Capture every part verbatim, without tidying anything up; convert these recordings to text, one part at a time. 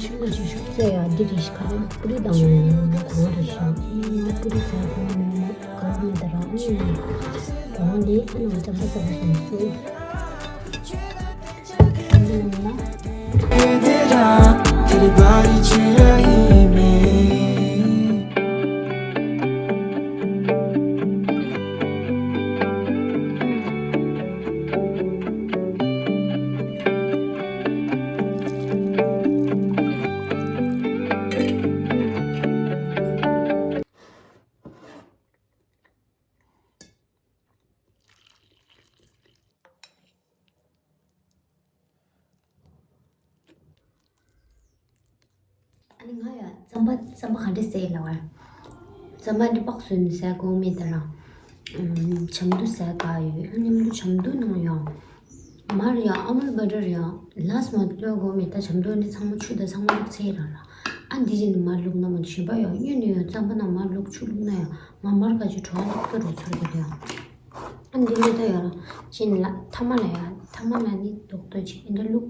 ཤིང་ལ་ཅིག་ཤུགས་རྩེ་ཡ་འདི་རེད། ཤི་ཁ་རེ་པུ་རི་དང་གོང་རེད་ཤག་ཨ་ནི་པུ་རི་ཟ་གོང་ནས་གོང་མེད་ད་ར། ཨ་ནི་གོང་ནས་ཨ་ནི་ང་ཅག་པ་ཟ་ག་སོང་སོང་། ཨ་ནི་ང་ཡ་རྩམ་པ་རྩམ་པ་ག་འདྲ་ཟས་ལ་བར། རྩམ་པ་འདི་པགས་བཟོས་ནས་ཟས་གོ་མེད་ད་ར། ཨམ། ཆབ་མདོ་ཟས་ག་ཡོད། ཨ་ནི་མདོ་ཆབ་མདོ་ནང་ཡང་། མར་ཡང་ཨ་མུལ་བ་ཊར་ཡང་ལས་མ་བླུག་གོ་མེད་ད། ཆབ་མདོ་འདི་ཚང་མ་ཆུ་དང་ཚང་མ་བླུག་ཚར་ར་ལ། ཨ་འདི་བཞིན་དུ་མར་བླུག་ན་མ་གཞན་པ་ཡང་སྔོན་ནས་ཡང་རྩམ་པ་ནང་མར་བླུག་ཆུ་བླུག་ན་ཡང་མ་མར་ག་ཅིག་བྲོ་བ་ལ་སྐྱོ་རུ་ཚར་གི་རེད་ཡང་། ཨ་འདི་ལས་ད་ཡོད་ར། ཅིན་ལ་ཐ་མ་ལ་ཡ་ཐ་མ་ལ་ནི་རྡོག་རྡོག་ཅིག་འདི་བླུག་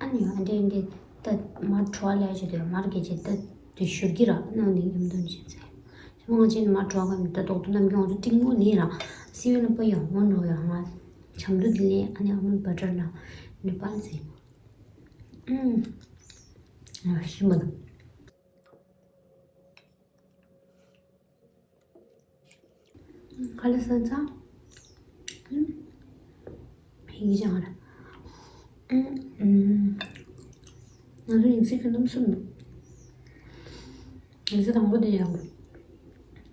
ཨ་ནི་ཡང་འདི་འདི་ད་མར་བྲོ་བ་ལས་ཞེ་དེ་མར་གི་ཅིག་ད་དེ་ཞུར་གི་ར་ནང་ནི་ཡམ་དོ་ནི་ཞེ་ཚེ། ཞེ་མ་ང་ཅིན་མར་བྲོ་བ་ག་མི་ད་རྡོག་རྡོག་ནམ་རྒྱུན་ང་ཚོ་ཏིང་མོ་ནི་ར་སི་ཝེ་ལ་པ་ཡོང་ངོ་འགྲོ་ཡོང་ང་ཆམ་དུ་དེ་ལས་ཨ་ནི་ཨ་མུལ་བ་ཊར་ལ་ནི་པ་ལ་ཟེ། ཨུམ། ཨ་ཤི་མ་ན། ག་ལེ་སོན་ཙང་། ཨུམ། ཡིག་ཅང་ར། ཨུམ། ང་ཚོ་ཡིག་ཚད་ཁྱོན་བསྡོམས་གསུམ་འདུག་ཡིག་ཚད་དང་པོ་དེ་ཡང་།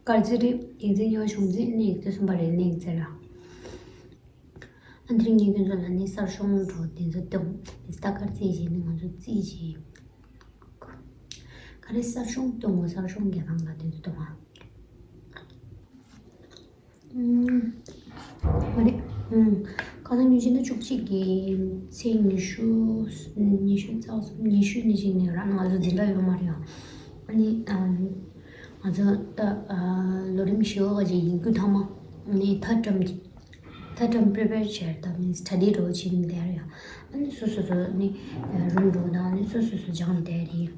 དཀར་རྩི་རེད། ཡིག་ཚད་གཉིས་པ་གཞུང་རྩི། ཨ་ནི་ཡིག་ཚད་གསུམ་པ་རེད། ཨ་ནི་ཡིག་ཚད་ར། ཨ་འདིར་ངས་ཁྱོད་ཚོ་ལ་ནི་གསར་ཤོང་འགྲོ་དེ་ཚོ་སྟོན། ཨིན་སི་ཊ་དཀར་རྩི་བྱས་ནི་ང་ཚོ་རྩིས་བྱས། ག་རེ་གསར་ཤོང་གཏོང་ངོ་། གསར་ཤོང་རྒྱ་ནག་ལ་དེ་ཚོ་གཏོང་ཨ། ཨུམ། མ་རེད། ཨུམ། ཁ་སང་ཉིན་ཤས་ན་བཅུ་གཅིག་གི་ཚེས་ཉི་ཤུ། ཉི་ཤུ་རྩ་གསུམ་ཉི་ཤུ་ནི་ཅིག་ནས་རང་ང་ཚོ་འཛིན་གྲྭ་ཡོད་མ་རེད་ཡ། ཨ་ནི་ཨམ། ང་ཚོ་ད་ལོ་རིམ་བཞི་བ་ག་ཅིག་ཡིན་རྒྱུ་ཐ་མ་ནི་ཐ་ཊརམ་གི་ད་ཊརམ་པི་རི་པེར་བྱས་ད་མིན་སི་ཊ་ཌི་འགྲོ་བྱེད་མི་དེ་རེད་ཡ། ཨ་ནི་སོ་སོ་སོ་ནི་རུམ་འགྲོ་དང་ཨ་ནི་སོ་སོ་སོ་སྦྱངས་དེ་རེད།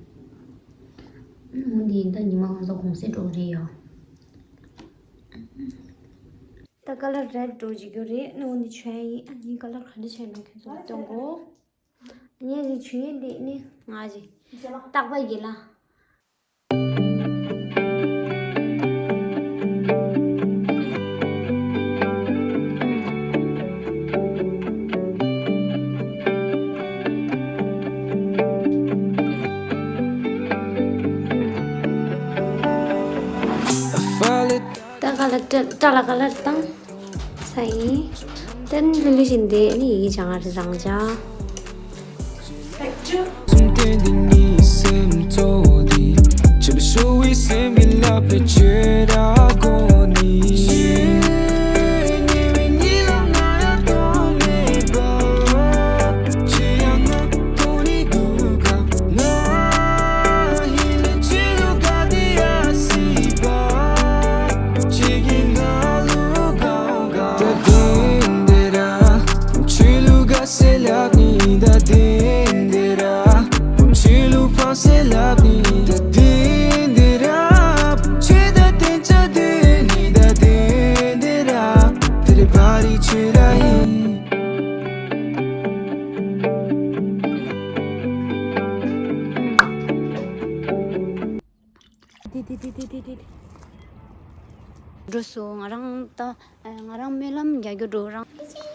འོ་འདི་ཡིན་ད་ཉི་མ་གང་ཚ་གུང་སེང་འགྲོ་རེད་ཡ། ད་ཀ་ལར་རེཌ་འགྲོ་བྱེད་རྒྱུ་རེད། ཨ་ནི་འོ་འདི་བྱས་ཡིན། ཨ་ནི་ཀ་ལར་ག་འདྲ་བྱས་ན་ཁྱོད་ཚོ་སྟོན་གོ། ངས་ཅིག་བྱུང་ཡིན་འདི་ནི་ང་ཅིག་རྟག་པར་གྱི་ལ། ཀ་ལ་ཏྲ་ལ་ཀ་ལར་དང་ས་ཡིན། དེ་ནི་ལུ་ལུ་བཞིན་དེ་ནི་ཡིག་ཅང་ཨ་རི་རང་ཅང་། འགྲོ་སོང་། ང་རང་ད་ང་རང་སྨོན་ལམ་རྒྱག་རྒྱུ་འགྲོ་རང་།